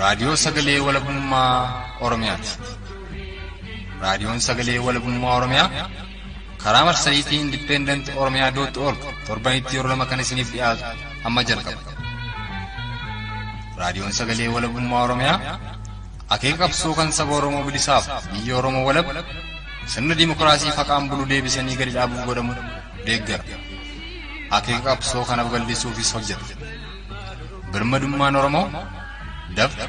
Raadiyoo Sagalee Walabummaa Oromiyaati. Raadiyoon Sagalee Walabummaa Oromiyaa karaa marsariitii Independent Oromiyaa dot org torbanitti yeroo lama kan isiniif dhiyaatu amma jalqaba. Raadiyoon Sagalee Walabummaa Oromiyaa akeeka qabsoo kan saba Oromoo bilisaaf biyya Oromoo walab sirna dimookiraasii faqaan bulu deebisanii gadi dhaabuuf godhamu deeggara. Akeeka qabsoo kana babal'isuufis hojjeta. Birmadummaan Oromoo dafqa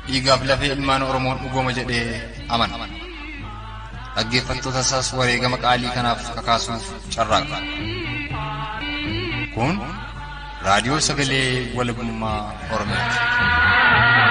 dhiigaaf lafee ilmaan Oromoon dhugooma jedhee amana. Dhaggeeffattoota isaas wareegama qaalii kanaaf kakaasuuf carraaqa. Kun raadiyoo sagalee walabummaa Oromiyaati.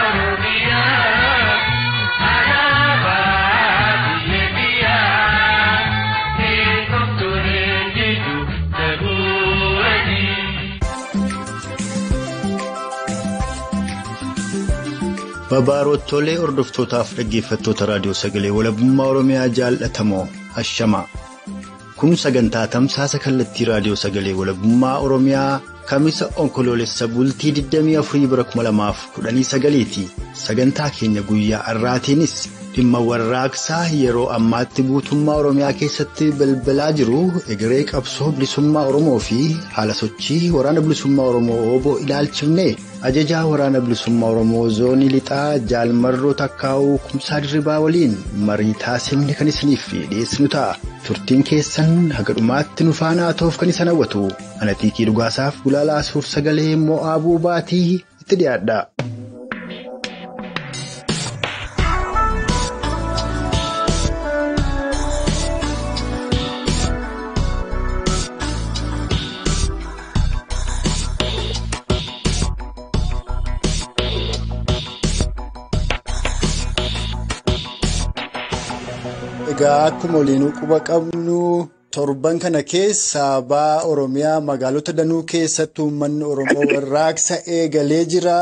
Babaarottolee hordoftootaaf dhaggeeffattoota raadiyoo sagalee walabummaa Oromiyaa jaallatamoo ashamaa. Kun sagantaa tamsaasa kallattii raadiyoo sagalee walabummaa Oromiyaa Kamisa Onkoloolessa bultii 24 bara 2019ti. Sagantaa keenya guyyaa har'aatiinis dhimma warraaqsaa yeroo ammaatti guutummaa Oromiyaa keessatti balbalaa jiru egeree qabsoo bilisummaa Oromoo fi haala sochii waraana bilisummaa Oromoo obbo ilaalchifne. Ajajaa waraana bilisummaa Oromoo zoonii lixaa Jaalmarroo Takkaa'uu Kumsaa Dirribaa waliin marii taasifne kan isiniif dhiyeessinu ta'a. Turtiin keessan haga dhumaatti nu faana ta'uuf kan isin hawwatu. Ana Xiiqii Dhugaasaaf Gulaalaa Suur Sagalee Mo'aabuu Baatii itti dhiyaadha. Egaa akkuma waliinuu quba qabnu torban kana keessa ba'a Oromiyaa magaalota danuu keessatti uummanni Oromoo warraaqsa eegalee jira.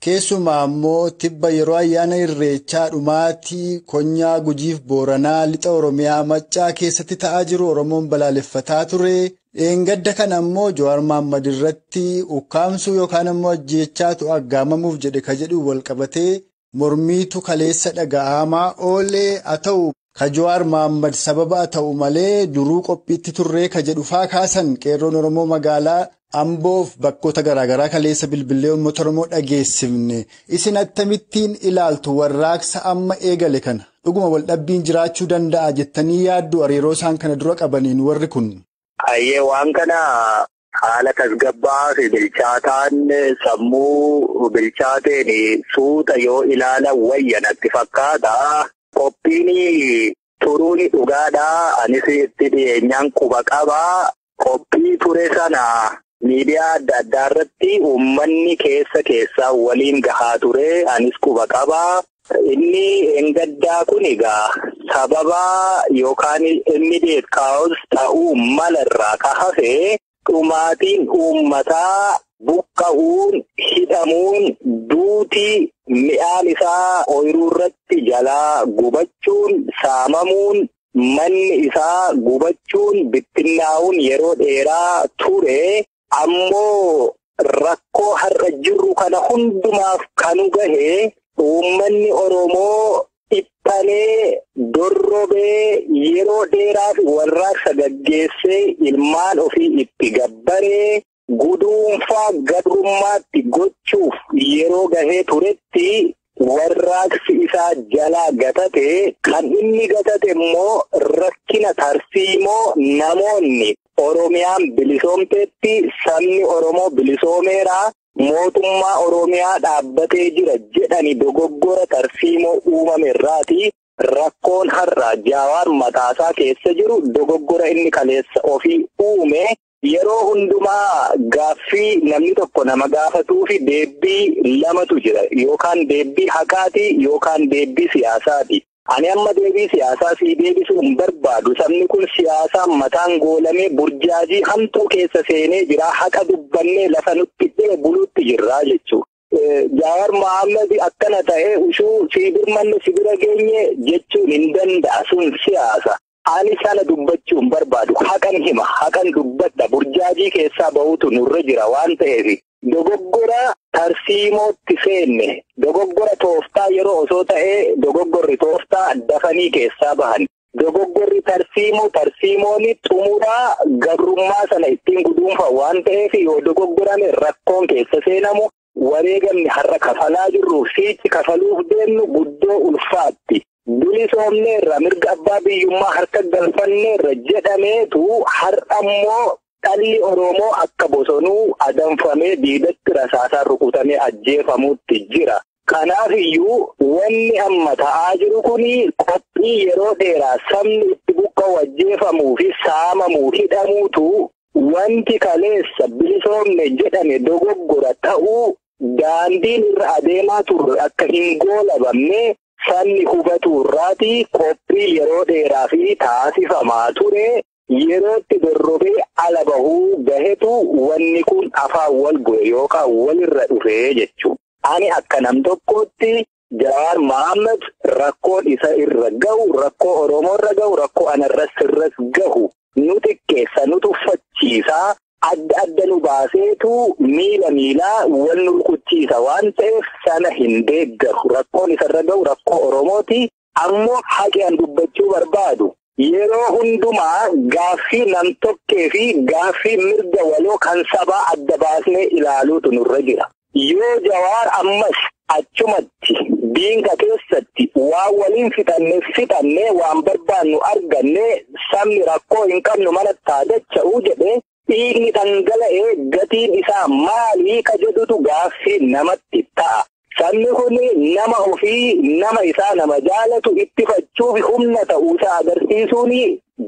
Keessumaa immoo tibba yeroo ayyaana irreechaa dhumaatii Konyaa Gujiif Booranaa lixa Oromiyaa Maccaa keessatti ta'aa jiru Oromoon balaaleffataa ture. Dheengadda kana immoo Jawaar Mohaammed irratti ukkaamsuu yookaan immoo ajjeechaatu aggaamamuuf jedhe ka jedhu walqabatee mormiitu kaleessa dhaga'amaa oolee haa ta'u. Ka Jawaar Mohaammed sababa ta'u malee duruu qophiitti turree ka jedhu faa kaasan qeerroon Oromoo magaalaa Amboof bakkoota garaagaraa kaleessa bilbilee uummata Oromoo dhageessifne. Isin akkamittiin ilaaltu warraaqsa amma eegale kana? Dhuguma waldhabbiin jiraachuu danda'a jettanii yaaddu hariiroo isaan kana dura qabaniin warri kun? Ayyee waan kana haala tasgabbaa'aa fi bilchaataan sammuu bilchaateen suuta yoo ilaalan wayya natti fakkaata. Qophiin turuun dhugaadhaa. Anis itti dhiyeenyaan quba qabaa. Qophii ture sana miidiyaa adda addaa irratti uummanni keessa keessaa waliin gahaa ture. Anis quba qabaa. Inni engaddaa kun egaa sababa yookaan immediate cause ta'uu mala irraa ka hafe dhumaatiin uummataa buqqa'uun, hidhamuun, duutii mi'aan isaa ooyiruu irratti jalaa gubachuun, saamamuun, manni isaa gubachuun, bittinnaa'uun yeroo dheeraa ture. Ammoo rakkoo har'a jirru kana hundumaaf kan gahe uummanni Oromoo dhiphanee, dorrobee yeroo dheeraaf warraaqsa gaggeessee ilmaan ofii itti gabbaree guduunfaa gabrummaatti gochuuf yeroo gahee turetti warraaqsi isaa jalaa gatate. Kan inni gatate immoo rakkina tarsiimoo namoonni Oromiyaan bilisoomteetti sabni Oromoo bilisoomeera mootummaa Oromiyaa dhaabbatee jira jedhani dogoggora tarsiimoo uumame irraati. Rakkoon har'a Jawaar mataasaa keessa jiru dogoggora inni kaleessa ofii uume. Yeroo hundumaa gaaffii namni tokko nama gaafatuu fi deebii lamatu jira. Yookaan deebii haqaati yookaan deebii siyaasaati. Ani amma deebii siyaasaa si deebisuu hin barbaadu. Sabni kun siyaasaan mataan goolamee burjaajii hamtuu keessa seenee jira. Haqa dubbannee lafa nutti dhee buluutti jirra jechuudha. Jawaar Mohaammed akkana ta'ee ushuu si birmanne si bira geenye jechuun hin danda'a. Sun siyaasa. Ani sana dubbachuu hin barbaadu. Haqan hima. Haqan dubbadha. Burjaajii keessaa bahuutu nurra jira waan ta'eef. Dogoggora Tarsiimootti seenne dogoggora tooftaa yeroo osoo ta'ee dogoggorri tooftaa dafanii keessaa bahan. Dogoggorri tarsiimoo tarsiimoon xumuraa gabrummaa sana ittiin guduunfa waan ta'eef yoo dogoggorame rakkoon keessa seenamu wareegamni har'a kafalaa jirru siichi kafaluuf deemnu guddoo ulfaatti. Bilisoomneerra mirga abbaa biyyummaa harka galfanneerra jedhameetu har'ammoo dhalli Oromoo akka bosonuu adamfamee diidatti rasaasaan rukutamee ajjeefamutti jira. Kanaaf iyyuu wanni amma ta'aa jiru kuni qophii yeroo dheeraa sabni itti buqqa'u ajjeefamuu fi saamamuu hidhamuutu wanti kaleessa bilisoomne jedhame dogoggora ta'uu daandiin irra adeemaa turre akka hin goolabamne sabni hubatu irraati qophii yeroo dheeraa fi taasifamaa ture. Yerootti dorrobee ala bahuu gahetu wanni kun afaan wal bu'e yookaan walirra dhufee jechuudha. Ani akka nam tokkootti Jawaar Mohaammed rakkoon isa irra gahu, rakkoo Oromoo irra gahu, rakkoo anarras irras gahu nu xiqqeessa, nu tuffachiisaa, adda adda nu baaseetu miila miilaa wal nu rukuchiisa waan ta'eef sana hin deeggaru. Rakkoon isarra gahu rakkoo Oromooti. Ammoo haqi an dubbachuu barbaadu. Yeroo hundumaa gaaffii nam-tokkee fi gaaffii mirga waloo kan sabaa adda baasnee ilaaluutu nurra jira. Yoo Jawaar ammas achumatti diinqa keessatti waan waliin fixannee waan barbaannu arganne sabni rakkoo hin qabnu manatti haa dacha'uu jedhee dhiigni dhangala'ee gatiin isaa maalii ka jedhutu gaaffii namatti ta'a. Sabni kun nama ofii nama isaa nama jaalatu ittifachuuf humna ta'uusaa agarsiisuun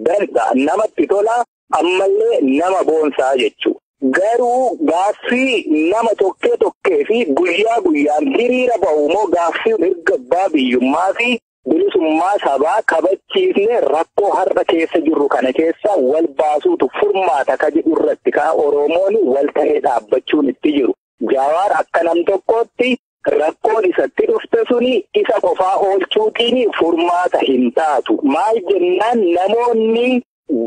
dansa namatti tola ammallee nama boonsaa jechuudha. Garuu gaaffii nama tokkee tokkee fi guyyaa guyyaan hiriira ba'u immoo gaaffii mirga abbaa biyyummaa fi bilisummaa sabaa kabachiisnee rakkoo har'a keessa jirru kana keessa wal baasuutu furmaata ka jedhu irratti ka Oromoon wal ta'ee dhaabbachuun itti jiru. Jawaar akka nam tokkootti. Rakkoon isatti dhufte suni isa qofaa oolchuutiin furmaata hin taatu. Maal jennaan namoonni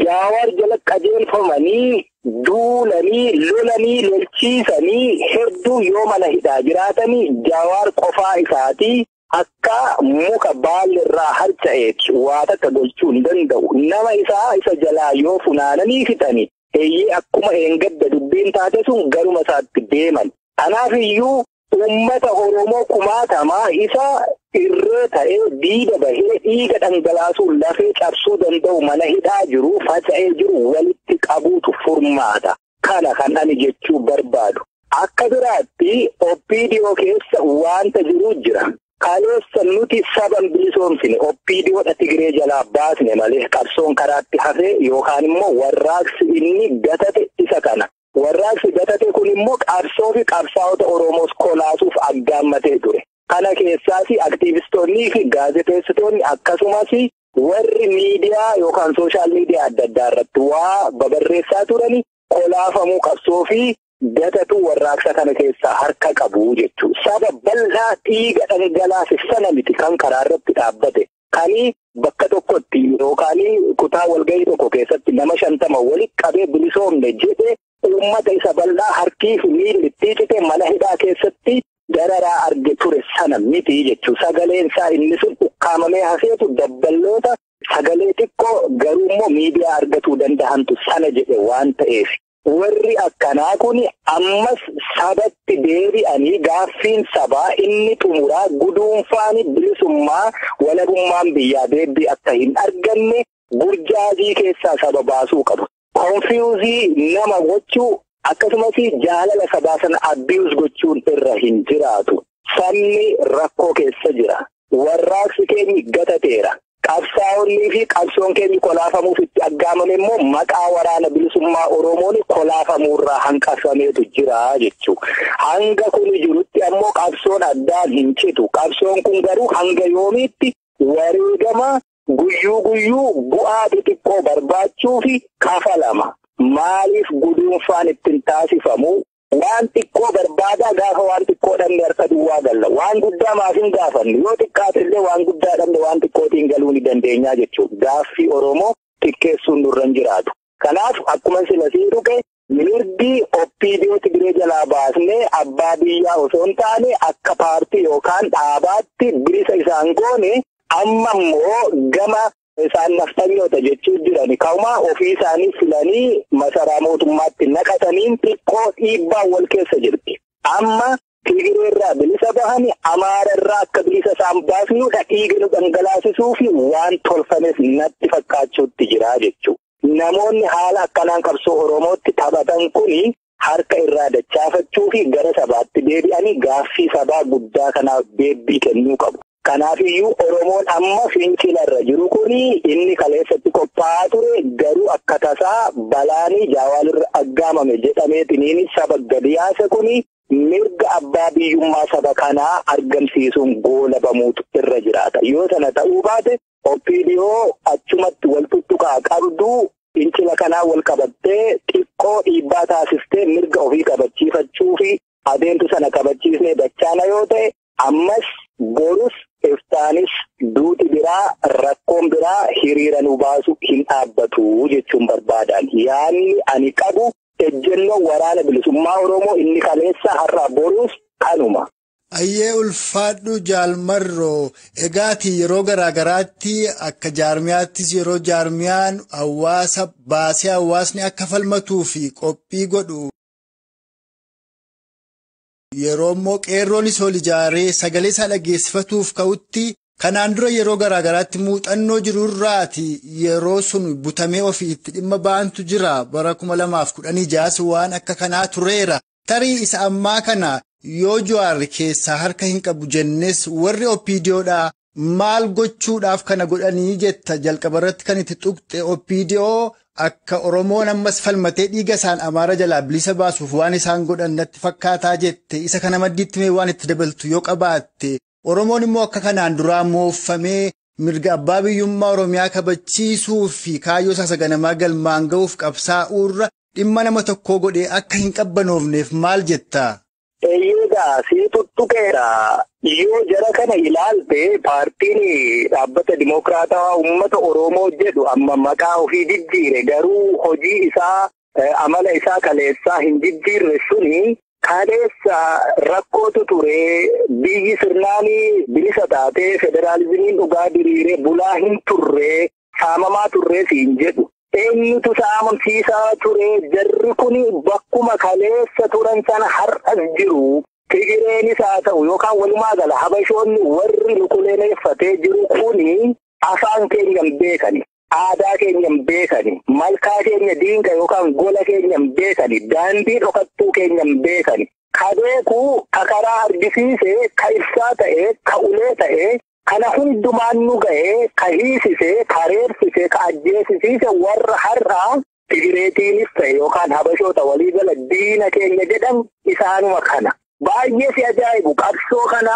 Jawaar jala qajeelfamanii duulanii lolanii lolchiisanii hedduu yoo mana hidhaa jiraatanii Jawaar qofaa isaatii akka muka baalli irraa harca'eeti waa takka gochuu hin danda'u. Nama isaa isa jalaa yoo funaananii fixani eeyyee akkuma eengadda dubbiin taate sun garuma isaatti deeman. Kanaaf iyyuu uummata Oromoo kumaatamaa isa irree ta'ee diida bahee dhiiga dhangalaasuun lafee cabsuu danda'u mana hidhaa jiru faca'ee jiru walitti qabuutu furmaata. Kana kan ani jechuu barbaadu. Akka biraatti OPDO keessa wanta jiru jira. Kaleessa nuti saban bilisoomsine OPDOdha Tigree jalaa baasne malee qabsoon karaatti hafee yookaan immoo warraaqsi inni gatate isa kana. Warraaqsi gatate kun immoo qabsoo fi qabsaa'ota Oromoos kolaasuuf aggaammatee ture. Kana keessaas aktiivistoonnii fi gaazexeessitoonni akkasumas warri miidiyaa yookaan sooshaal miidiyaa adda addaa irratti waa babarreessaa turani kolaafamuu qabsoo fi gatatu warraaqsa kana keessaa harka qabu jechuudha. Saba bal'aa dhiiga dhangalaase sana miti kan karaa irratti dhaabbate. Kani bakka tokkotti yookaan kutaa walgahii tokko keessatti nama 50 walitti qabee bilisoomne jedhee uummata isa bal'aa harkii fi miilli itti cite mana hidhaa keessatti dararaa arge ture sana miti jechuudha. Sagaleen isaa inni sun ukkaamamee hafeetu dabballoota sagalee xiqqoo garuu immoo miidiyaa argatuu danda'antu sana jedhe waan ta'eef. Warri akkanaa kun ammas sabatti deebi'anii gaaffiin sabaa inni xumuraa guduunfaan bilisummaa walabummaan biyyaa deebii akka hin arganne burjaajii keessaa saba baasuu qabu. Konfiyuuzii nama gochuu akkasumas jaalala sabaa sana abiyuus gochuun irra hin jiraatu. Sabni rakkoo keessa jira. Warraaqsi keenya gatateera. Qabsaa'onnii fi qabsoon keenya kolaafamuuf itti aggaamame immoo maqaa waraana bilisummaa Oromoon kolaafamuurraa hanqafameetu jira jechuudha. Hanga kun jirutti ammoo qabsoon addaan hin citu. Qabsoon kun garuu hanga yoomiitti wareegama guyyuu guyyuu bu'aa xixiqqoo barbaachuu fi kafalama. Maaliif guduunfaan ittiin taasifamu? Waan xiqqoo barbaadaa gaafa waan xiqqoo dhabne harka duwwaa galla. Waan guddaa maaf hin gaafannu. Yoo xiqqaate illee waan guddaa dhabne waan xiqqootiin galuu ni dandeenyaa jechuudha. Gaaffii Oromoo xiqqeessuun nurra hin jiraatu. Kanaaf akkuma sila sii dhuge Mirgi OPDO Tigiree jalaa baasnee abbaa biyyaa osoo hin taane akka paartii yookaan dhaabaatti bilisa isaan goone amma immoo gama isaan naftanyoota jechuu jiran kauma ofii isaanii filanii masaraa mootummaatti naqataniin xiqqoo dhiibbaa wal keessa jirti. Amma Tigiree irraa bilisa bahani Amaara irraa akka bilisa isaan baasnudha dhiiga nu dhangalaasisuu fi waan tolfames natti fakkaachuutti jira jechuudha. Namoonni haala akkanaan qabsoo Oromootti taphatan kuni harka irraa dachaafachuu fi gara sabaatti deebi'anii gaaffii sabaa guddaa kanaaf deebii kennuu qabu. Kanaafiyyuu Oromoon amma fincila irra jiru kuni inni kaleessatti qophaa'aa ture garuu akka tasaa balaanii jaawaalirra aggaamame jedhameetiniin saba gadi yaase kuni mirga abbaa biyyummaa saba kanaa argamsiisuun goolabamuutu irra jiraata. Yoo sana ta'uu baate OPDO achumatti wal tuttuqaa qabdu fincila kanaa wal qabattee xiqqoo dhiibbaa taasistee mirga ofii kabachiifachuu fi adeemtu sana kabachiisnee dachaana yoo ta'e ammas borus iftaanis duuti biraa rakkoon biraa hiriira nu baasu hin dhaabbatu jechuun barbaadan. Yaanni ani qabu ejjennoo waraana bilisummaa Oromoo inni kaleessa har'a borus kanuma. Ayyee ulfaadhu jaalmarroo egaati yeroo garaagaraatti akka jaarmiyaattis yeroo jaarmiyaan hawaasa baasee hawaasni akka falmatuu fi qophii godhu yeroo immoo qeerroonis ol ijaaree sagalee isaa dhageessifatuuf ka'utti kanaan dura yeroo garaagaraatti muuxannoo jirurraati yeroo sun butamee ofii itti dhimma ba'antu jira bara 2016 waan akka kanaa tureera tarii isa ammaa kana. Yoo Jawaar keessaa harka hin qabu jennes warri OPDOdhaa maal gochuudhaaf kana godhanii jetta jalqaba irratti kan itti tuqxe OPDO akka Oromoon ammas falmatee dhiiga isaan Amaara jalaa bilisa baasuuf waan isaan godhan natti fakkaataa jette isa kana maddiitti mee waan itti dabaltu yoo qabaatte Oromoon immoo akka kanaan duraa mooffamee mirga abbaa biyyummaa Oromiyaa kabachiisuu fi kaayyoo isaa saganamaa galmaan ga'uuf qabsaa'uurra dhimma nama tokkoo godhee akka hin qabbanoofneef maal jetta? Eeyyee sii tuttuqeera. Yoo jara kana ilaalte paartiin dhaabbata Dimookiraatawaa Uummata Oromoo jedhu amma maqaa ofii jijjiire garuu hojii isaa amala isaa kaleessaa hin jijjiirre suni kaleessa rakkootu ture biyyi sirnaan bilisa taatee federaalizimiin dhugaa diriire bulaa hin turre saamamaa turre siin jedhu. Eenyutu saamamsiisaa ture jarri kun bakkuma kaleessa turan sana har'as jiru. Tigireenis haa ta'u yookaan walumaa gala habashoonni warri nukuleeffatee jiru kuni afaan keenya hin beekani, aadaa keenya hin beekani, malkaa keenya diinqa yookaan gola keenya hin beekani, daandii dhokattuu keenya hin beekani. Ka beeku ka karaa argisiise, ka ibsaa ta'e, ka ulee ta'e. Kana hundumaan nu ga'ee ka hiisise, ka reebsise, ka ajjeesisiise warra har'aa Tigireetiinis ta'e yookaan habashoota waliigala diina keenya jedhan isaanuma kana. Baay'ee si ajaa'ibu qabsoo kana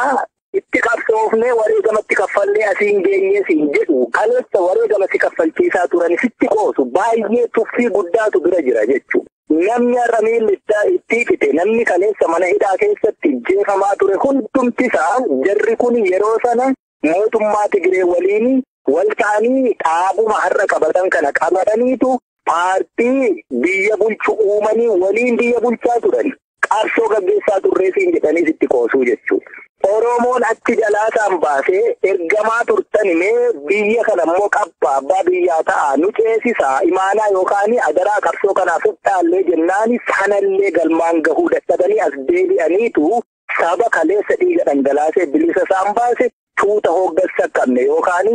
itti qabsoofnee wareegamatti kaffallee asiin geenyee siin jedhu kaleessa wareegama si kaffalchiisaa turan sitti qoosu baay'ee tuffii guddaatu bira jira jechuudha. Namni har'a miilli itti fite namni kaleessa mana hidhaa keessatti jeefamaa ture hundumti isaa jarri kun yeroo sana mootummaa Tigiree waliin wal ta'anii dhaabuma har'a qabatan kana qabataniitu paartii biyya bulchu uumanii waliin biyya bulchaa turan. Qabsoo gaggeessaa turreesiin jedhanii sitti qoosuu jechuudha. Oromoon achi jalaasaan baasee ergamaa turtan mee biyya kana immoo qabba abbaa biyyaa ta'a nu ceesisaa imaanaa yookaan adaraa qabsoo kanaaf fudhaallee jennaan sanallee galmaan gahuu dadhabanii as deebi'aniitu saba kaleessa dhiiga dhangalaasee bilisa isaan baase tuuta hooggansa qabne yookaan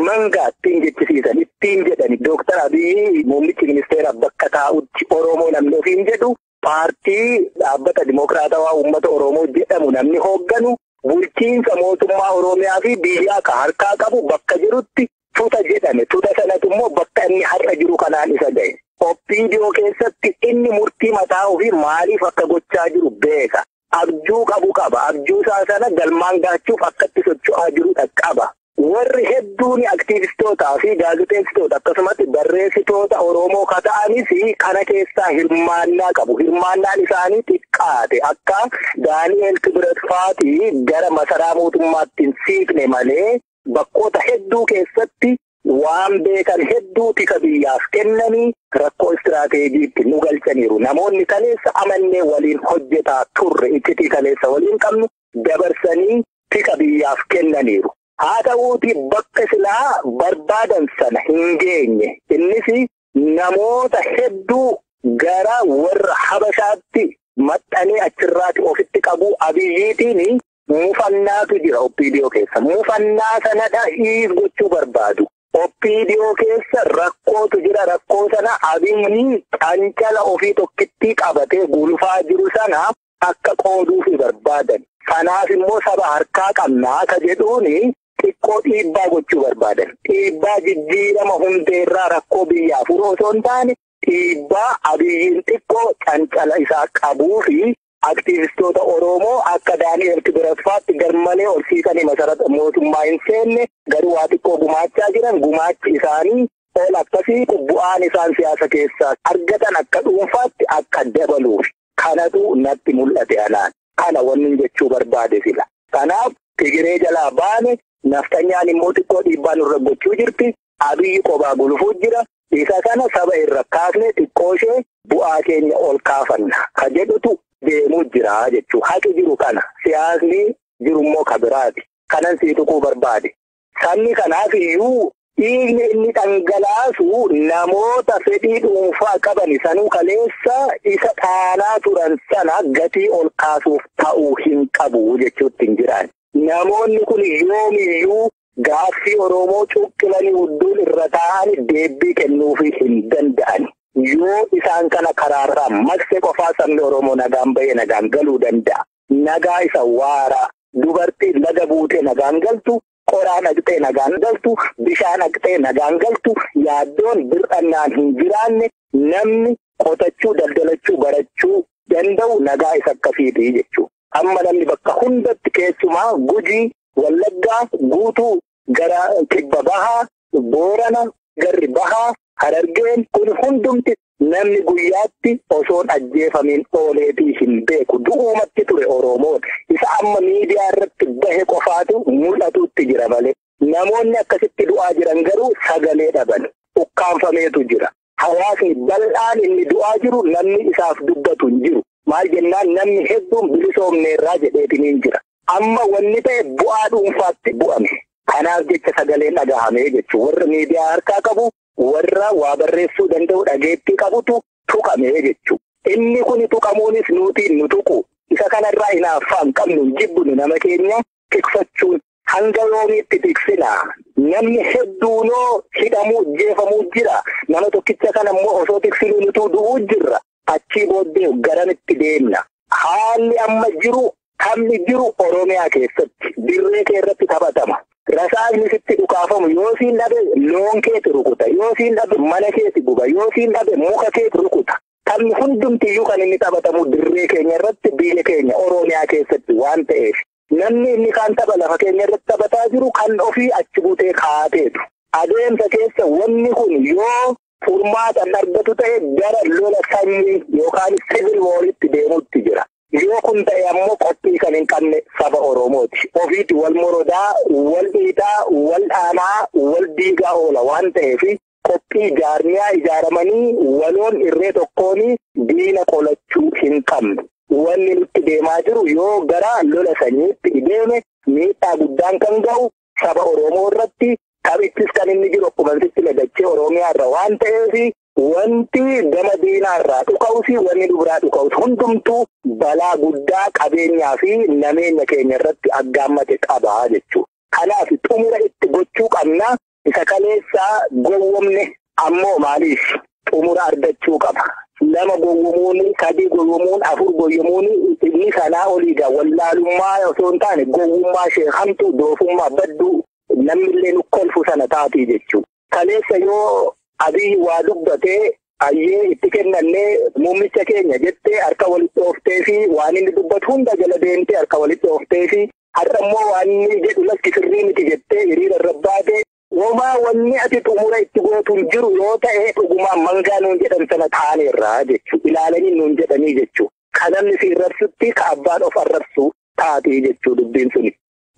mangaa ittiin jechisiisan ittiin jedhani Dooktar Abiyyi muummichi ministeera bakka taa'utti Oromoo namni ofiin jedhu paartii dhaabbata Dimookiraatawaa Uummata Oromoo jedhamu namni hoogganu bulchiinsa mootummaa Oromiyaa fi biyyaa ka harkaa qabu bakka jirutti tuuta jedhame tuuta sanatu immoo bakka inni har'a jiru kanaan isa ga'e. OPDO keessatti inni murtii mataa ofii maaliif akka gochaa jiru beeka. Abjuu qabu qaba. Abjuu isaa sana galmaan gaachuuf akkatti socho'aa jirudha qaba. Warri hedduun aktiivistootaa fi gaazexeessitoota akkasumas barreessitoota Oromoo ka ta'anis kana keessaa hirmaannaa qabu. Hirmaannaan isaanii xiqqaate akka Daani'eel Kibret fa'aatii gara masaraa mootummaatti hin siiqne malee bakkoota hedduu keessatti Waan beekan hedduu tika biyyaaf kennanii rakkoo istiraateejiitti nu galchaniiru. Namoonni kaleessa amannee waliin hojjetaa turre iccitii kaleessa waliin qabnu dabarsanii tika biyyaaf kennaniiru. Haa ta'uuti bakka silaa barbaadan sana hin geenye. Innis namoota hedduu gara warra Habashaatti maxxanee achirraati ofitti qabu Abiyyiitiin mufannaatu jira OPDO keessa. Mufannaa sanadha hiis gochuu barbaadu. OPDO keessa rakkootu jira. Rakkoo sana Abiyyi cancala ofii tokkittii qabatee gulufaa jiru sana akka qooduufi barbaadan. Kanaaf immoo saba harkaa qabnaa ka jedhuuni xiqqoo dhiibbaa gochuu barbaadan. Dhiibbaa jijjiirama hundeerraa rakkoo biyyaa furuu osoo hin taane dhiibbaa Abiyyiin xiqqoo cancala isaa qabuu fi aktiivistoota Oromoo akka Daani'el Kibiraffaatti garmalee ol siiqanii masarata mootummaa hin seenne garuu waa xiqqoo gumaachaa jiran gumaachi isaanii ol akkasii bu'aan isaan siyaasa keessaa argatan akka dhuunfaatti akka dabaluuf kanatu natti mul'ate anaan. Kana wanni jechuu barbaade sila. Kanaaf Tigiree jalaa baane naftanyaan immoo xiqqoo dhiibbaa nurra gochuu jirti. Abiyyi qobaa gulufuu jira. Isa kana saba irra kaasne xiqqoo ishee bu'aa keenya ol kaafanna. Ka jedhutu deemuu jira jechuu. Haqi jiru kana. Siyaasni jiru immoo ka biraati. Kanan sii tuquu barbaade. Sabni kanaaf iyyuu dhiigni inni dhangalaasu namoota fedhii dhuunfaa qaban sanuu kaleessa isa dhaanaa turan sana gatii ol kaasuuf ta'uu hin qabu jechuutti hin jiraan. Namoonni kun yoomiyyuu gaaffii Oromoo cuqqilanii hudduun irra taa'anii deebii kennuufii hin danda'an. Yoo isaan kana karaarraa maqse qofaa sabni Oromoo nagaan bahee nagaan galuu danda'a. Nagaa isa waaraa dubartiin laga buutee nagaan galtu. Qoraan haqxee nagaan galtu, bishaan haqxee nagaan galtu, yaaddoon bir'annaan hin jiraanne namni qotachuu, daldalachuu, barachuu danda'u nagaa isa akkasiiti jechuudha. Amma namni bakka hundatti keessumaa Gujii, Wallaggaa, Guutuu, gara Kibba Bahaa, Boorana, Garri Bahaa, Harargeen kun hundumti namni guyyaatti osoon ajjeefamiin ooleetii hin beeku. Du'uumatti ture Oromoon. Isa amma miidiyaa irratti bahe qofaatu mul'atutti jira malee. Namoonni akkasitti du'aa jiran garuu sagalee dhaban. Ukkaanfameetu jira. Hawaasni bal'aan inni du'aa jiru namni isaaf dubbatu hin jiru. Maal jennaan namni hedduun bilisoomneerraa jedheetiniin jira. Amma wanni ta'e bu'aa dhuunfaatti bu'ame. Kanaaf jecha sagaleen dhagahame jechuudha. Warra miidiyaa harkaa qabu. Warra waa barreessuu danda'u dhageettii qabutu tuqame jechuudha. Inni kun tuqamuunis nutiin nu tuqu. Isa kanarraa hinaaffaa hin qabnu jibbinu nama keenya tikfachuun hanga yoomiitti tiksinaa. Namni hedduunoo hidhamuu jeefamuu jira. Nama tokkicha kana immoo osoo tiksinuu nutuu du'uu jirra. Achii booddee garamitti deemna. Haalli amma jiru hammi jiru Oromiyaa keessatti dirree kee irratti taphatama. Rasaasni sitti dhukaafamu yoo siin dhabe loon keeti rukuta, yoo siin dhabe mana keeti guba, yoo siin dhabe muka keeti rukuta. Taphni hundumtiyyuu kan inni taphatamu dirree keenya irratti biyya keenya Oromiyaa keessatti waan ta'eef namni inni kaan tapha lafa keenya irratti taphataa jiru kan ofii achi buutee kaateetu. Adeemsa keessa wanni kun yoo furmaata hin argatu ta'e gara lola sanyii yookaan civil warritti deemutti jira. Yoo kun ta'e ammoo qophii kan hin qabne saba Oromooti. Ofiitti wal morodaa, wal dhiitaa, wal dhaanaa, wal diigaa oola waan ta'eef qophii jaarmiyaa ijaaramanii waloon irree tokkoon diina qolachuu hin qabne. Wanni nutti deemaa jiru yoo gara lola sanyiitti deeme miidhaa guddaan kan ga'u saba Oromoo irratti taphittis kan inni jiru akkuma sitti dachee Oromiyaa irra waan ta'eef wanti gama diinaa irraa dhuka'usi wanni dubiraa dhuka'us hundumtuu balaa guddaa qabeenyaa fi nameenya keenya irratti aggaammate qaba jechuudha. Kanaaf xumura itti gochuu qabna. Isa kaleessaa gowwomne ammoo maaliif xumura argachuu qaba. Lama gowwomuun, sadii gowwomuun, afur gowwomuun inni sanaa oliidha. Wallaalummaa osoo hin taane gowwummaa ishee hamtuu doofummaa badduu namni nu kolfu sana taatii jechuudha. Kaleessa yoo Abiyyi waa dubbatee ayyee itti kennannee muummicha keenya jettee harka walitti ooftee fi waan inni dubbatu hunda jala deemtee harka walitti ooftee fi har'a immoo waan inni jedhu lakki sirrii miti jettee hiriira irra baatee womaa wanni ati xumura itti gootu hin jiru yoo ta'e dhugumaan mangaa nuun jedhan sana taaneerraa jechuudha. Ilaalanii nuun jedhanii jechuudha. Kan namni si arrabsutti ka abbaan of arrabsu taatee jechuudha dubbiin suni.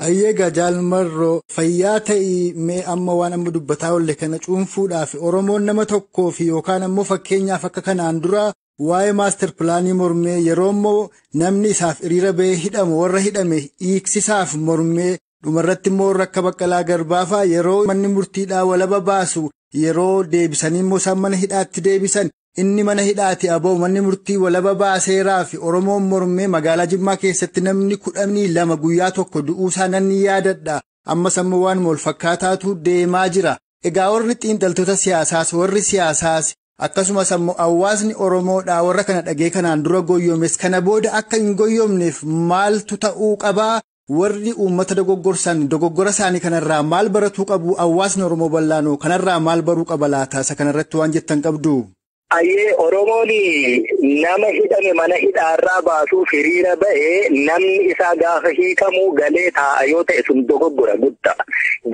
Ayyeegaa Jaalmarroo fayyaa ta'ii mee amma waan amma dubbataa oolle kana cuunfuudhaaf Oromoon nama tokkoo fi yookaan ammoo fakkeenyaaf akka kanaan dura waa'ee maaster pilaanii mormee yeroo immoo namni isaaf hiriira ba'ee hidhamu warra hidhame hiiksisaaf mormee dhumarratti immoo warra akka Baqqalaa Garbaafaa yeroo manni murtiidhaa walaba baasu yeroo deebisanii immoo isaan mana hidhaatti deebisan inni mana hidhaati aboo manni murtii walaba baaseeraa fi Oromoon mormee magaalaa Jimmaa keessatti namni 12 guyyaa tokko du'uusaa nan yaadadha. Ammas ammoo waan wal fakkaataatu deemaa jira. Egaa warri xiinxaltoota siyaasaas warri siyaasaas akkasumas ammoo hawaasni Oromoodhaa warra kana dhagee kanaan dura goyyoomes kana booda akka hin goyyoomneef maaltu ta'uu qabaa? Warri uummata dogoggorsan dogoggora isaanii kanarraa maal baratuu qabu? Hawaasni Oromoo bal'aanoo kanarraa maal baruu qaba laata? Isa kanarratti waan jettan qabdu. Ayyee Oromoon nama hidhame mana hidhaarraa baasuuf hiriira ba'ee namni isaa gaafa hiikamuu galee taa'a yoo ta'e sun dogoggora guddaa.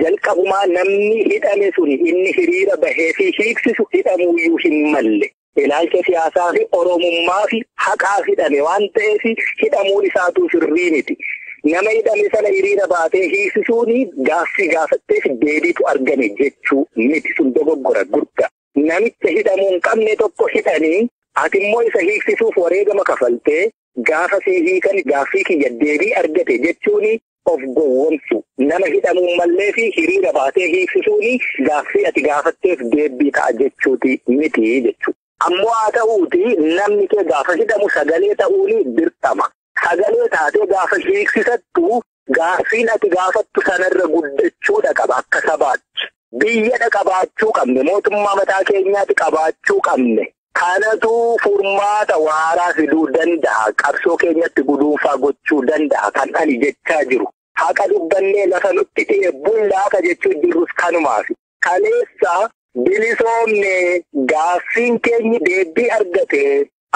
Jalqabumaa namni hidhame sun inni hiriira bahee fi hiiksisu hidhamuuyyuu hin malle. Ilaalcha siyaasaa fi Oromummaa fi haqaaf hidhame waan ta'eef hidhamuun isaatu sirrii miti. Nama hidhame sana hiriira baatee hiiksisuun gaaffii gaafatteef deebiitu argame jechuu miti sun dogoggora guddaa. Namicha hidhamuu hin qabne tokko hidhanii ati immoo isa hiiksisuuf wareegama kafaltee gaafa si hiikan gaaffii kiyya deebii argate jechuun of gowwomsu. Nama hidhamuu mallee fi hiriira baatee hiiksisuun gaaffii ati gaafatteef deebii ta'a jechuuti miti jechuudha. Ammoo haa ta'uuti namni kee gaafa hidhamu sagalee ta'uun dirqama. Sagalee taatee gaafa hiiksisattu gaaffiin ati gaafattu sanarra guddachuudha qaba akka sabaatti. Biyya qabaachuu qabne mootummaa mataa keenyaatti qabaachuu qabne kanatu furmaata waaraa fiduu danda'a qabsoo keenyatti guduunfaa gochuu danda'a kan ani jechaa jiru haqa dubbannee lafa nutti dhi'e bullaaka jechuu jirrus kanumaaf kaleessa bilisoomne gaaffiin keenyi deebii argate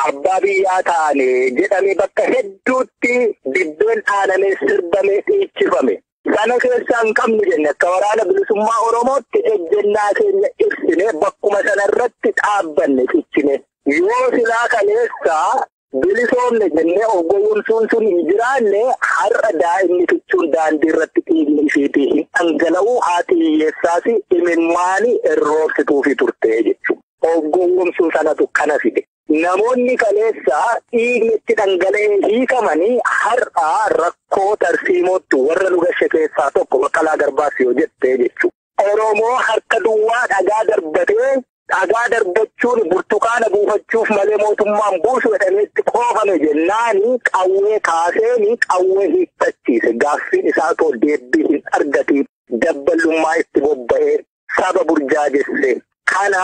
abbaa biyyaa taane jedhame bakka hedduutti dibbeen dhaanamee sirbamee dhiichifame. Sana keessaa hin qabnu jenne akka waraana bilisummaa Oromootti ejjennaa keenya ibsine bakkuma sanarratti dhaabbanne cichine. Yoo silaa kaleessaa bilisoomne jennee of gowwomsuun sun hin jiraanne har'a daa'imni fichuun daandii irratti dhiigni isheetii hin dhangala'uu haati hiyyeessaas imimmaanii irroobsituufi turte jechuudha. Of gowwomsuu sanatu kana fide. Namoonni kaleessaa dhiigni itti dhangala'ee hiikamanii har'a rakkoo tarsiimootti warra nu gashe keessaa tokko Baqqalaa Garbaas yoo jettee jechuudha. Oromoo harka duwwaa dhagaa darbatee dhagaa darbachuun burtukaana buufachuuf malee mootummaan buusu jedhameetti qoofame jennaani qawwee kaaseeni qawwee hiikkachiise. Gaaffiin isaa too deebii hin argatiin dabballummaa itti bobba'ee saba burjaajesse. Kana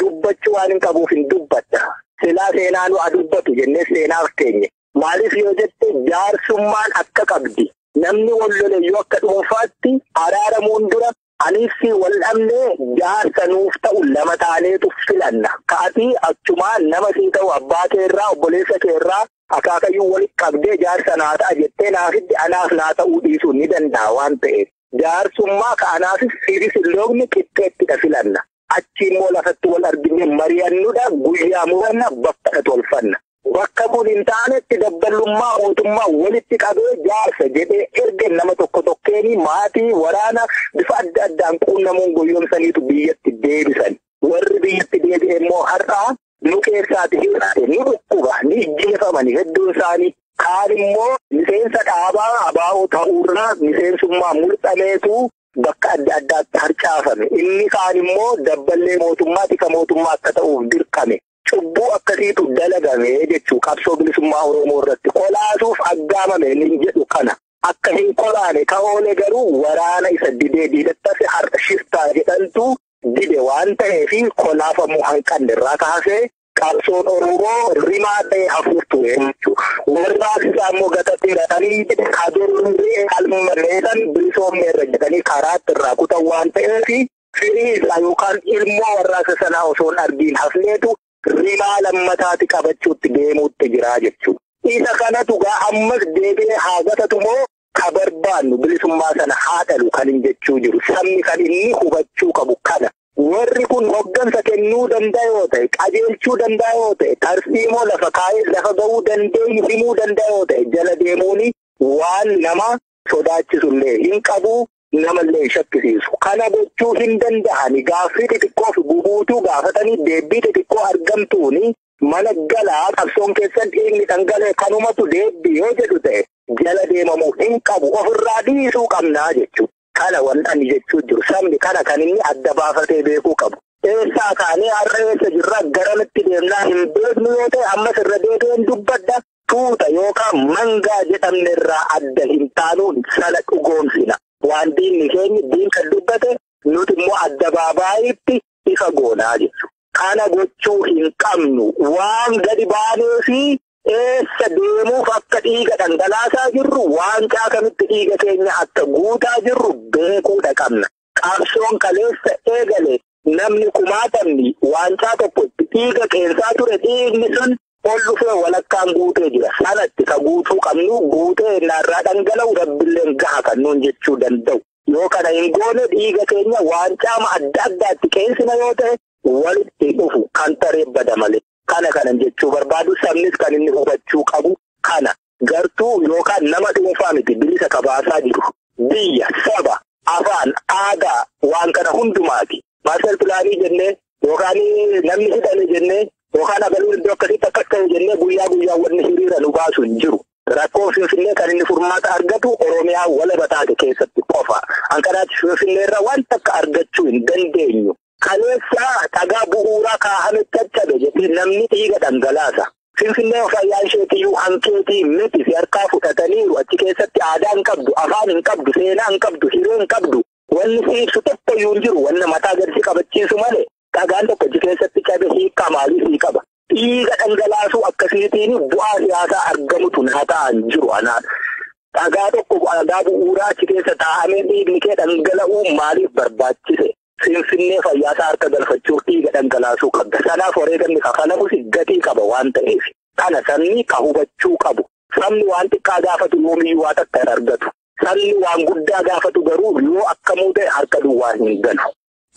dubbachuu waan hin qabuuf hin dubbadha. Silaa seenaa nu dubbatu jennee seenaaf teenye. Maaliif yoo jette jaarsummaan akka qabdi. Namni wal lole yoo akka dhuunfaatti araaramuun dura anis wal dhabnee jaarsa nuuf ta'u lama taaneetu filanna. Ka'atii achumaa nama sii ta'u abbaa keerraa obboleessa keerraa akaakayyuu walitti qabdee jaarsa naa ta'a jettee naafitti anaaf naa ta'uu dhiisuu ni danda'a waan ta'eef. Jaarsummaa ka'anaafis siifis hin loogni qixxeettidha filanna. Achi immoo lafatti wal argine mari'annudha guyyaa muranna bakka tolfanna. Bakka kun hin taanetti dabballummaa mootummaa walitti qabee jaarsa jedhee erga nama tokko tokkeeni maatii waraana bifa adda addaan quunnamuun goyyomsaniitu biyyatti deebisan. Warri biyyatti deebi'e immoo har'aa nu keessaati hir'ate ni dhukkuba ni ijjeefamani hedduun isaanii. Kaan immoo miseensa dhaabaa abaa'oo ta'uurraa miseensummaa mul'ameetu bakka adda addaatti harcaafame. Inni kaan immoo dabballee mootummaa tika mootummaa akka ta'uuf dirqame. Cubbuu akkasiitu dalagame jechuu qabsoo bilisummaa Oromoo irratti kolaasuuf aggaamame inni jedhu kana. Akka hin kolaane ka'oole garuu waraana isa didee diidattase har'a shiftaa jedhantu dide waan ta'eef kolaafamuu hanqanne irraa kaasee qabsoon Oromoo rimaa ta'e hafuuf ture jechuudha. Warraaqsi isaa immoo gatateeratanii kadurree qalmalleessan bilisoomneerra jedhanii karaatti irraa kutan waan ta'eef firii isaa yookaan ilmoo warraaqsa sanaa osoo hin argiin hafneetu rimaa lammataati qabachuutti deemuutti jira jechuudha. Isa kanatu gaa ammas deebi'ee haa gatatu moo ka barbaannu bilisummaa sana haa dhalu kan hin jechuu jiru. Sabni kan inni hubachuu qabu kana. Warri kun hoggansa kennuu danda'a yoo ta'e, qajeelchuu danda'a yoo ta'e, tarsiimoo lafa kaa'ee lafa ga'uu dandeenyu himuu danda'a yoo ta'e, jala deemuun waan nama Sodaachisullee hin qabu. Namallee shakkisiisu. Kana gochuu hin danda'ani. Gaaffii xixiqqoo fi guutuu gaafatanii deebii xixiqqoo argamtuuni mana galaa qabsoon keessan dhiigni dhangala'e kanumatu deebii yoo jedhu ta'e jala deemamuu hin qabu. Ofirraa dhiisuu qabnaa jechuudha. Kana waan ani jechuu jiru. Sabni kana kan inni adda baafatee beekuu qabu. Eessaa kaanee har'a eessa jirra garamitti deemnaa hin beeknu yoo ta'e ammas irra deebi'een dubbadha. Tuuta yookaan mangaa jedhamne irraa adda hin taanuun sana dhugoomsina. Waan diinni keenya diinka dubbate nuti immoo adda baabaayitti ifa goonaa jechuudha. Kana gochuu hin qabnu. Waan gadi baanee fi eessa deemuuf akka dhiiga dhangalaasaa jirru waan caakamitti dhiiga keenya akka guutaa jirru beekuudha qabna. Qabsoon kaleessa eegale namni kumaatamni waancaa tokkotti dhiiga qeensaa ture dhiigni sun ol dhufee walakkaan guutee jira. Sanatti ka guutuu qabnu guutee innaarraa dhangala'u rabbiilleen gaha kan nuun jechuu danda'u. Yoo kana hin goone dhiiga keenya waancaama adda addaatti qeensina yoo ta'e walitti dhufu kan taree bada malee. Kana kanan jechuu barbaadu sabnis kan inni hubachuu qabu kana gartuu yookaan nama dhuunfaa miti bilisa kabaasaa jiru. Biyya, saba, afaan, aadaa waan kana hundumaati. Maaster pilaanii jennee yookaan namni hidhame jennee yookaan agaluu iddoo akkasitti akkas ta'e jennee guyyaa guyyaa wanni hiriira nu baasu hin jiru. Rakkoo Finfinnee kan inni furmaata argatu Oromiyaa walaba taate keessatti qofa. Ankaraatti Finfinnee irraa wanta akka argachuu hin dandeenyu. Kaleessa dhagaa bu'uuraa kaa'ame caccabe jedhee namni dhiiga dhangalaasa. Finfinnee fayyaan isheetiyyuu hankeetii miti si harkaa fudhataniiru. Achi keessatti aadaa hin qabdu, afaan hin qabdu, seenaa hin qabdu, hiree hin qabdu. Wanni si ibsu tokkoyyuu hin jiru. Wanna mataa gadi si qabachiisu malee dhagaan tokko achi keessatti cabe hiikkaa maalii sii qaba? Dhiiga dhangalaasuu akkasiitiin bu'aa siyaasaa argamutu naa ta'an jiru anaan. Dhagaa tokko dhagaa bu'uuraa achi keessa taa'amee dhiigni kee dhangala'uu maaliif barbaachise? Finfinnee fayyaasaa harka galfachuuf dhiiga dhangalaasuu qabda. Sanaaf wareegamni kafalamus gatii qaba waan ta'eef. Kana sabni ka hubachuu qabu. Sabni waan xiqqaa gaafatu yoomiyyuu waa takka hin argatu. Sabni waan guddaa gaafatu garuu yoo akkamuu ta'e harka duwwaa hin galu.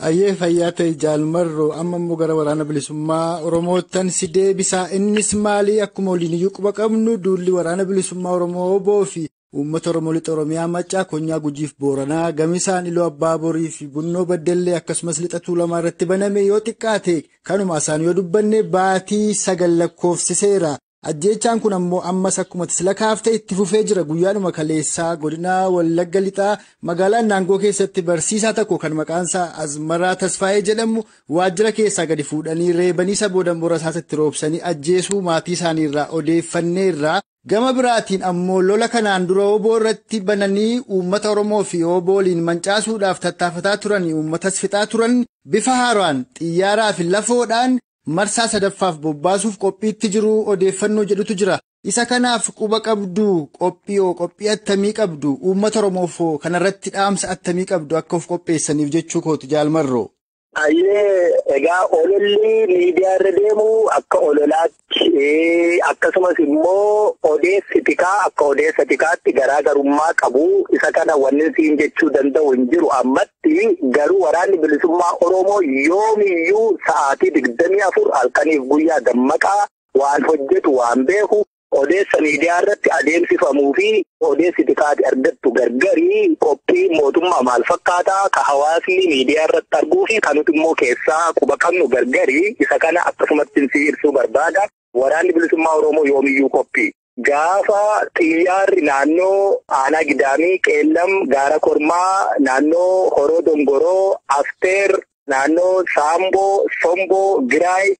Ayyee fayyaa ta'e Jaalmarroo amma immoo gara waraana bilisummaa Oromoottan si deebisaa. Innis maalii akkuma waliin iyyuu quba qabnu duulli waraana bilisummaa Oromoo Oboo fi uummata Oromoo lixa Oromiyaa Maccaa Konyaa Gujiif Booranaa Gamisaan Iluu Abbaa Borii fi Bunnoo Baddellee akkasumas lixa Tuulamaa irratti baname yoo xiqqaate kanuma isaan yoo dubbanne baatii 9 lakkoofsiseera. Ajjeechaan kun ammoo ammas akkuma tislakaaf ta'e itti fufee jira. Guyyaadhuma kaleessaa godina Wallagga lixaa magaalaa Naangoo keessatti barsiisaa tokko kan maqaan isaa Azmaraa Tasfaayee jedhamu waajjira keessaa gadi fuudhanii reebanii isa booda muraasa itti roobsanii ajjeesuu maatii isaaniirraa odeeffanneerra. Gama biraatiin ammoo lola kanaan dura Oboo irratti bananii uummata Oromoo fi Oboo waliin mancaasuudhaaf tattaafataa turanii uummatas fixaa turan bifa haaraan xiyyaaraa fi lafoodhaan marsaa sadaffaaf bobbaasuuf qophiitti jiru odeeffannoo jedhutu jira. Isa kanaaf quba qabdu qophii attamii qabdu uummata Oromoof kanarratti dhaamsa attamii qabdu akka of qopheessaniif jechuu kooti Jaalmarroo. Ayyee egaa ololli miidiyaa irra deemu akka ololaatti akkasumas immoo odeessi tikaa akka odeessa tikaatti garaagarummaa qabu. Isa kana wanni siin jechuu danda'u hin jiru ammatti garuu waraanni bilisummaa Oromoo yoomiyyuu sa'aatii 24 halkaniif guyyaa dammaqaa waan hojjetu waan beeku odeessa miidiyaa irratti adeemsifamuu fi odeessi tikaatti argattu gargarii qophii mootummaa maal fakkaataa ka hawaasni miidiyaa irratti arguu fi kan nuti immoo keessaa quba qabnu gargarii isa kana akkasumatti si ibsuu barbaada. Waraanni bilisummaa Oromoo yoomiyyuu qophii. Gaafa xiyyaarri naannoo Aanaa Gidaamii, Qeellam, Gaara Kormaa, naannoo Horoo Dongoroo, Afteer, naannoo Saamboo, Somboo, Giraay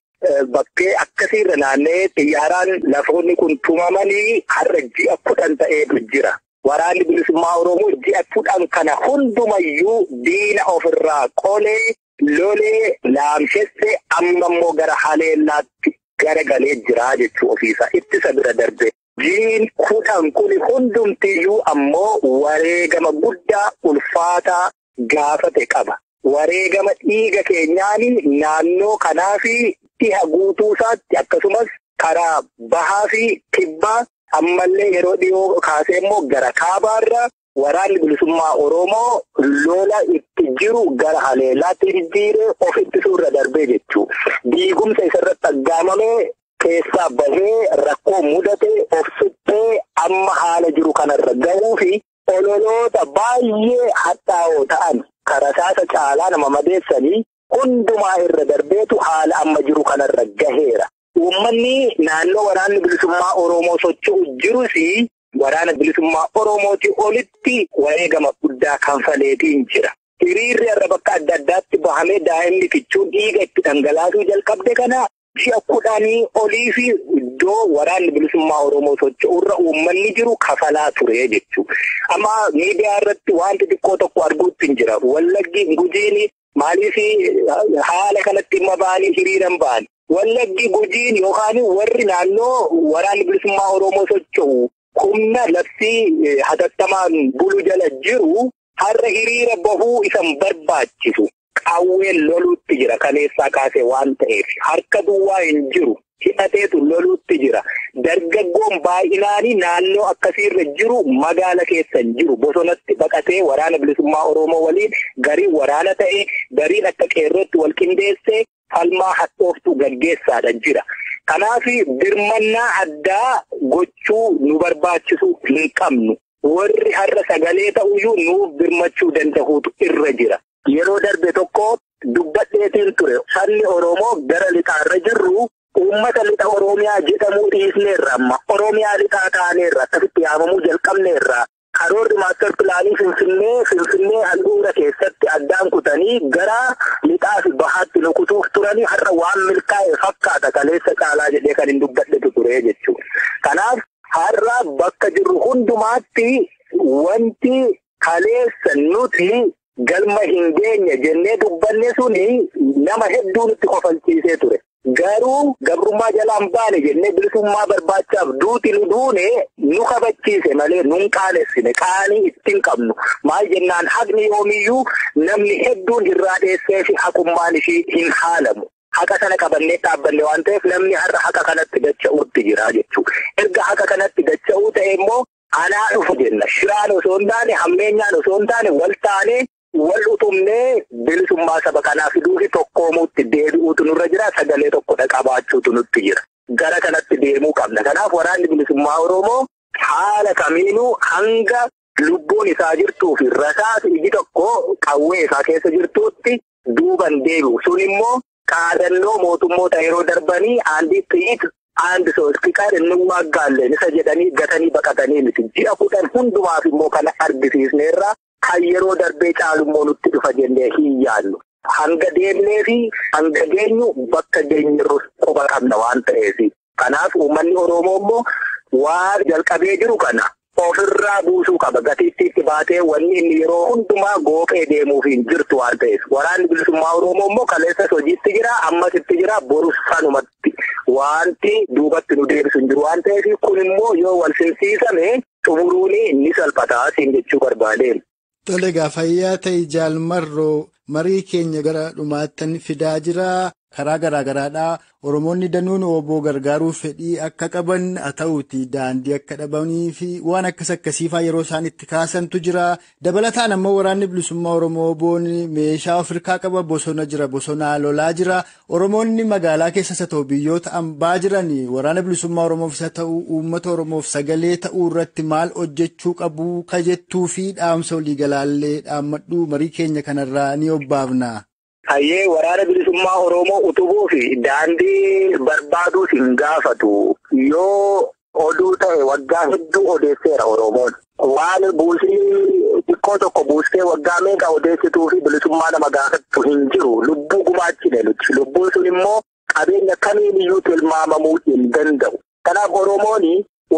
bakkee akkasiirra naannee xiyyaaraan lafoonni kun tumamanii har'a ji'a 10 ta'eetu jira. Waraanni bilisummaa Oromoo ji'a 10 kana hundumayyuu diina ofirraa qolee lolee laamshesse amma immoo gara haleellaatti garagalee jira jechuu ofiisa ittisa bira darbe. Jiin 10 kun hundumtiyyuu ammoo wareegama guddaa ulfaataa gaafate qaba. Wareegama dhiiga keenyaaniin naannoo kanaa fi dhiha guutuu isaatti akkasumas karaa bahaa fi kibbaa ammallee yeroo dhiyoo kaasee immoo gara kaabaarra waraanni bilisummaa Oromoo lola itti jiru gara haleellaatti jijjiiree of ittisuurra darbee jechuu. Diigumsa isarratti aggaamamee keessaa bahee rakkoo mudate of suphee amma haala jiru kanarra gahuu fi Ololoota baay'ee hadhaa'oo ta'an karasaasa caalaa nama madeessanii hundumaa irra darbeetu haala amma jiru kanarra gaheera. Uummanni naannoo waraanni bilisummaa Oromoo socho'u jirus waraana bilisummaa Oromootii olitti wareegama guddaa kanfaleetiin jira. Hiriirri irra bakka adda addaatti bahamee daa'imni kichuun dhiiga itti dhangalaasuu jalqabde kana ji'a 10 olii fi iddoo waraanni bilisummaa Oromoo socho'urra uummanni jiru kafalaa ture jechuudha. Amma miidiyaa irratti wanti xiqqoo tokko arguutti hin jira. Wallaggi Gujiin maaliif haala kanatti dhimma ba'anii hiriiran ba'an? Wallaggi Gujiin yookaan warri naannoo waraanni bilisummaa Oromoo socho'u humna labsii hatattamaan bulu jala jiru har'a hiriira bahuu isan barbaachisu. Qawween loluutti jira kaleessaa kaasee waan ta'eef harka duwwaa hin jiru hidhateetu loluutti jira. Dargaggoon baay'inaanii naannoo akkasiirra jiru magaala keessa hin jiru. Bosonatti baqatee waraana bilisummaa Oromoo waliin gariin waraana ta'e gariin akka qeerrootti wal qindeessee falmaa hadhooftuu gaggeessaadha jira. Kanaaf birmannaa addaa gochuu nu barbaachisu hin qabnu. Warri har'a sagalee ta'uyyuu nuuf birmachuu danda'uutu irra jira. Yeroo darbe tokko dubbadheetiin ture. Sabni Oromoo gara lixaarra jirru uummata lixa Oromiyaa jedhamuu dhiisneerra amma. Oromiyaa lixaa taaneerra akkasitti yaamamuu jalqabneerra. Karoorri maastar pilaanii Finfinnee handhuura keessatti addaan kutanii gara lixaa fi bahaatti nu kutuuf turanii har'a waan milkaa'e fakkaata kaleessa caalaa jedhee kan hin dubbadhetu ture jechuudha. Kanaaf har'a bakka jirru hundumaatti wanti kaleessa nuti galma hin geenye jennee dubbanne suni nama hedduu nutti kofalchiisee ture. Garuu gabrummaa jalaan baane jennee bilisummaa barbaachaaf duuti nu duune nu kabachiise malee nun qaalessine qaanii ittiin qabnu. Maal jennaan haqni yoomiyyuu namni hedduun irraa dheessee fi haqummaan ishii hin haalamu. Haqa sana qabannee dhaabbanne waan ta'eef namni har'a haqa kanatti dacha'uutti jira jechuudha. Erga haqa kanatti dacha'uu ta'e immoo anaa dhufu jenna. Shiraan osoo hin taane, hammeenyaan osoo hin taane, wal taanee wal utumnee bilisummaa saba kanaa fiduu fi tokkoomuutti deebi'uutu nurra jira. Sagalee tokkodha qabaachuutu nutti jira. Gara kanatti deemuu qabna. Kanaaf waraanni bilisummaa Oromoo haala kamiinuu hanga lubbuun isaa jirtuu fi rasaas iji tokko qawwee isaa keessa jirtuutti duuban deebi'u. Sun immoo qaadannoo mootummoota yeroo darbanii aandii xiit aandi soosqiqaan inni waaggaalleen isa jedhanii gatanii baqatanii miti. Ji'a 10 hundumaaf immoo kana argisiisneerra. Kan yeroo darbee caalummoo nutti dhufa jennee hin yaadnu. Hanga deemnee fi hanga geenyu bakka geenyerru quba qabna waan ta'eef. Kanaaf uummanni Oromoo immoo waan jalqabee jiru kana ofirraa buusuu qaba. Gatiittiitti baatee wanni inni yeroo hundumaa gooqee deemuuf hin jirtu waan ta'eef. Waraanni bilisummaa Oromoo immoo kaleessas hojiitti jira, ammasitti jira, borus sanumatti. Wanti duubatti nu deebisu hin jiru waan ta'eef kun immoo yoo wal simsiisame xumuruun ni salphataa siin jechuu barbaadeen. Tole egaa fayyaa ta'e Jaalmarroo marii keenya gara dhumaattan fidaa jira. Karaa garaa garaadhaa Oromoonni danuun obbo gargaaruu fedhii akka qaban haa ta'uuti daandii akka dhabanii fi waan akkas akkasiifaa yeroo isaan itti kaasantu jira. Dabalataan ammoo waraanni bilisummaa Oromoo Oboon meeshaa Afrikaa qaba bosona jira bosonaa lolaa jira. Oromoonni magaalaa keessas haa ta'u biyyoota ambaa jiran waraana bilisummaa Oromoof isa ta'u uummata Oromoof sagalee ta'uu irratti maal hojjechuu qabu kajettuu fi dhaamsa waliigalaallee dhaammadhu marii keenya kanarraa ni obbaafna. Hayyee waraana bilisummaa Oromoo utubuu fi daandii barbaaduus hin gaafatu. Yoo oduu ta'e waggaa hedduu odeesseera Oromoon. Waan buusii xiqqoo tokko buustee waggaa meeqa odeessituu fi bilisummaa nama gaafattu hin jiru. Lubbuu gumaachine nuti. Lubbuun sun immoo qabeenya kamiiniyyuu tilmaamamuu hin danda'u. Kanaaf Oromoon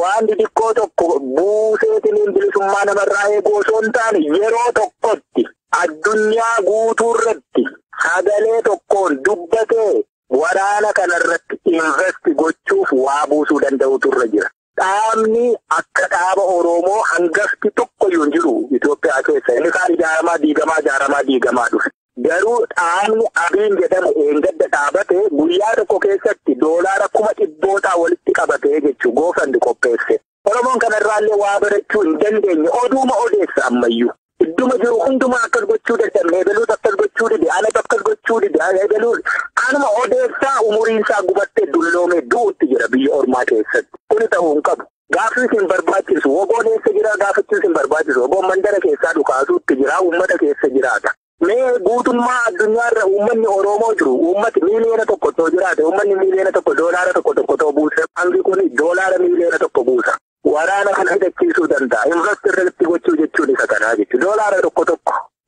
waan xixiqqoo tokko buuseetiin bilisummaa namarraa eeguu osoo hin taane yeroo tokkotti addunyaa guutuurratti sagalee tokkoon dubbatee waraana kanarratti invest gochuuf waa buusuu danda'utu irra jira. Dhaabni akka dhaaba Oromoo hangafti tokkoyyuu hin jiru Itoophiyaa keessa. Inni kaan ijaaramaa diigamaa ijaaramaa diigamaa dhufe. Garuu dhaabni Abiin jedhamu eengadda dhaabate guyyaa tokko keessatti $100,000 walitti qabatee jechuu goofandi qopheesse. Oromoon kanarraallee waa barachuu hin dandeenye oduuma odeessa ammayyuu. Idduma jiru hundumaa akkas gochuu dadhabne, ebeluus akkas gochuu dide, anatu akkas gochuu dide, ebeluus kanuma odeessaa umuriin isaa gubattee dulloomee du'utti jira biyya ormaa keessatti. Kuni ta'uu hin qabu. Gaaffiin hin barbaachisu. Woboon eessa jira gaafachuus hin barbaachisu. Woboon mandara keessaa dhukaasuutti jira, uummata keessa jiraata. Mee guutummaa addunyaarra uummanni Oromoo jiru, uummati miiliyoona 1 too jiraate, uummanni miiliyoona 1 doolaara 1 too buuse, hangi kun doolaara miiliyoona 1 buusa. Waraana kana hidhachiisuu danda'a. Invest irratti gochuu jechuun isa kanaa jechuudha. Doolaara 1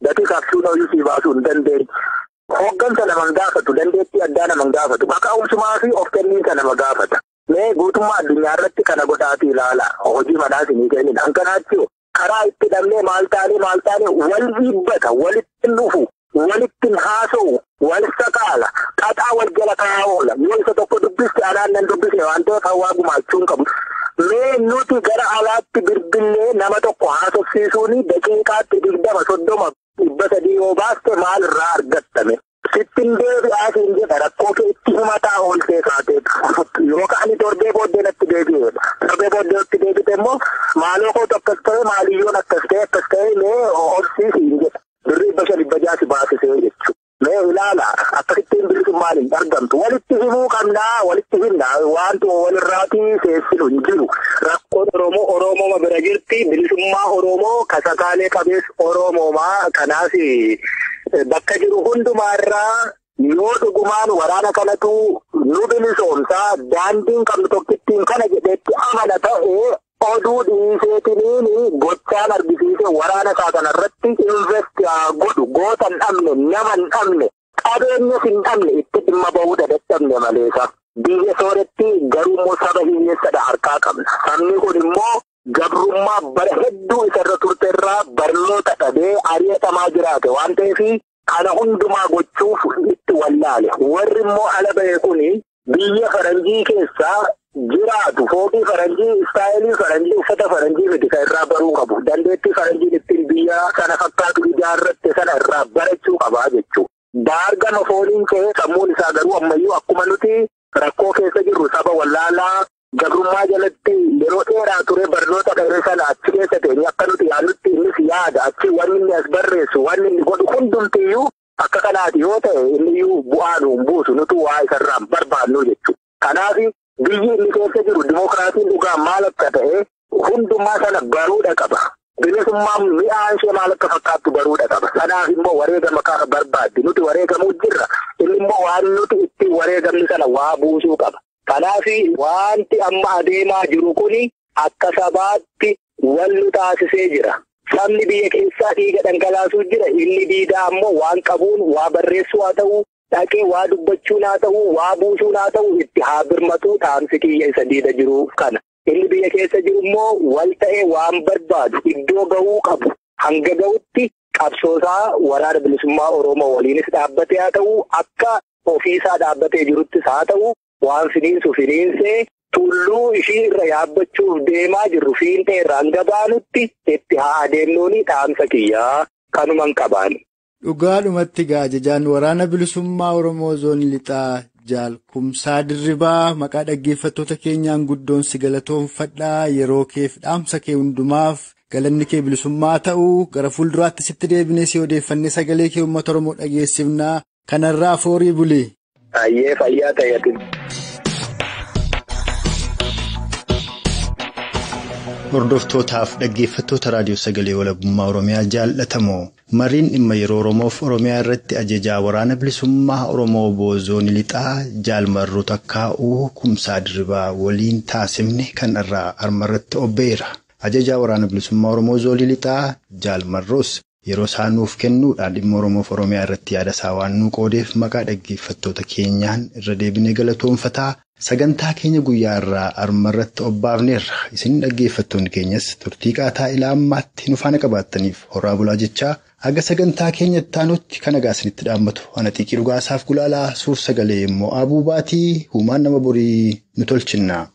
gatii kaabsuun hojii sii baasuu hin dandeenye. Hooggansa nama gaafatu, dandeettii addaa nama gaafatu, kaka'umsumaa fi of kenniinsa nama gaafata. Mee guutummaa addunyaa irratti kana godhaati ilaala. Hojii manaas ni kennina. Hankanaatti karaa itti dhabnee maal taane wal dhiibbata, walitti dhufu, walitti haasa'u, wal sakaala, qaxaa wal jala kaa'aa oola. Yoo isa tokko dubbiste anaan nan dubbisne waan ta'eef hawaa gumaachuu hin qabu. Mee nuti gara alaatti bilbillee nama tokko haasofsiisuun daqiiqaatti 20, 30, 300 yoo baaste maal irraa argattame? Sittin deebi'aa siin jedha rakkoo kee itti himataa ooltee kaateetu. Yookaan torbee booddee natti deebi'eedha. Torbee booddee natti deebite immoo maaloo kootu akkas ta'e maaliyyoon akkas ta'e mee obsiisiin jedha. Birrii 500, 600 baasisee jechuudha. Mee ilaala akkasittiin bilisummaan hin argamtu. Walitti himuu qabnaa, walitti himna wanti walirraatii seessinu hin jiru. Rakkoon Oromoo Oromooma bira jirti. Bilisummaa Oromoo kasakaalee qabees Oromoomaa kanaaf bakka jiru hundumaarraa yoo dhugumaan waraana kanatu nu bilisoomsaa daandiin qabnu tokkittiin kana jedhetti amana ta'ee oduu dhiiseetiniin gochaan argisiise waraana isaa kanarratti invest godhu goota hin dhabne, nama hin dhabne, qabeenyas hin dhabne itti dhimma bahuu dadhabne maleessa. Biyya sooretti garuu immoo saba hiyyeessadha harkaa qabna. Sabni kun immoo gabrummaa bara hedduu isarra turte irraa barnoota dhabee ari'atamaa jiraate waan ta'eef kana hundumaa gochuuf itti wallaale. Warri immoo ala ba'e kun biyya faranjii keessaa jiraatu fooqii faranjii, istaayilii faranjii, uffata faranjii miti kan irraa baruu qabu. Dandeettii faranjiin ittiin biyya kana fakkaatu ijaarratte sana irraa barachuu qabaa jechuudha. Baargama fooniin ka'ee sammuun isaa garuu ammayyuu akkuma nuti rakkoo keessa jirru saba wallaalaa gabrummaa jalatti yeroo dheeraa ture barnoota dhabee sana achi keessa teenye akka nuti yaadnutti innis yaada achi wanni inni as barreessu wanni inni godhu hundumtiyyuu akka kanaati yoo ta'e inniyyuu bu'aa nuun buusu nutu waa isarraa barbaannu jechuudha. Kanaaf biyyi inni keessa jiru dimookiraasiin dhugaa maal akka ta'e hundumaa sana baruudha qaba. Bilisummaan mi'aan ishee maal akka fakkaattu baruudha qaba. Kanaaf immoo wareegama barbaaddi. Nuti wareegamuu jirra. Inni immoo waan nuti ittiin wareegamni sana waa buusuu qaba. Kanaaf wanti amma adeemaa jiru kuni akka sabaatti wal nu taasisee jira. Sabni biyya keessaa dhiiga dhangalaasuu jira. Inni diidaa ammoo waan qabuun waa barreessuu haa ta'u, dhaqee waa dubbachuun haa ta'u, waa buusuun haa ta'u itti haa birmatu dhaamsi kiyya isa diida jiru kana. Inni biyya keessa jiru immoo wal ta'ee waan barbaadu iddoo gahuu qabu hanga gahutti qabsoosaa waraana bilisummaa Oromoo waliinis dhaabbatee haa ta'u, akka ofiisaa dhaabbatee jiruttis haa ta'u, waan finiinsu finiinsee tulluu ishii irra yaabbachuuf deemaa jirru fiintee irraa hanga baanutti itti haa adeemnuuni dhaamsa kiyyaa kanuman qabaan. Dhugaadhumatti ajajaan waraana bilisummaa Oromoo zoonii lixaa Jaal Kumsaa Dirribaa maqaa dhaggeeffattoota keenyaan guddoon si galatoonfadhaa. Yeroo keef dhaamsa kee hundumaaf galanni kee bilisummaa ta'uu gara fuulduraatti sitti deebinee si odeeffannee sagalee kee uummata Oromoo dhageessifnaa. Kanarraa foorii buli. Ayyee fayyaa ta'eetu. Hordoftootaaf dhaggeeffattoota raadiyoo sagalee walabummaa Oromiyaa jaallatamoo mariin dhimma yeroo Oromoof Oromiyaa irratti ajajaa waraana bilisummaa Oromoo zoonii lixaa Jaal Marroo Takkaa'uu Kumsaa Dirribaa waliin taasifne kan irraa armarratti obbeera. Ajajaa waraana bilisummaa Oromoo zoonii lixaa Jaal Marroos yeroo isaa nuuf kennuudhaan dhimma Oromoof Oromiyaa irratti yaada isaa waan nuu qoodeef maqaa dhaggeeffattoota keenyaan irra deebinee galatoonfataa. Sagantaa keenya guyyaa irraa armarratti obbaafneerra. Isin dhaggeeffattoonni keenyas turtii qaataa ilaa ammaatti nu faana qabaattaniif horaa bulaa jechaa haga sagantaa keenya itti kan nagaa isinitti dhaammatu. Ana xiiqii dhugaasaaf gulaalaa suur sagalee immoo abuubaatii huumaan nama borii nu tolchinna.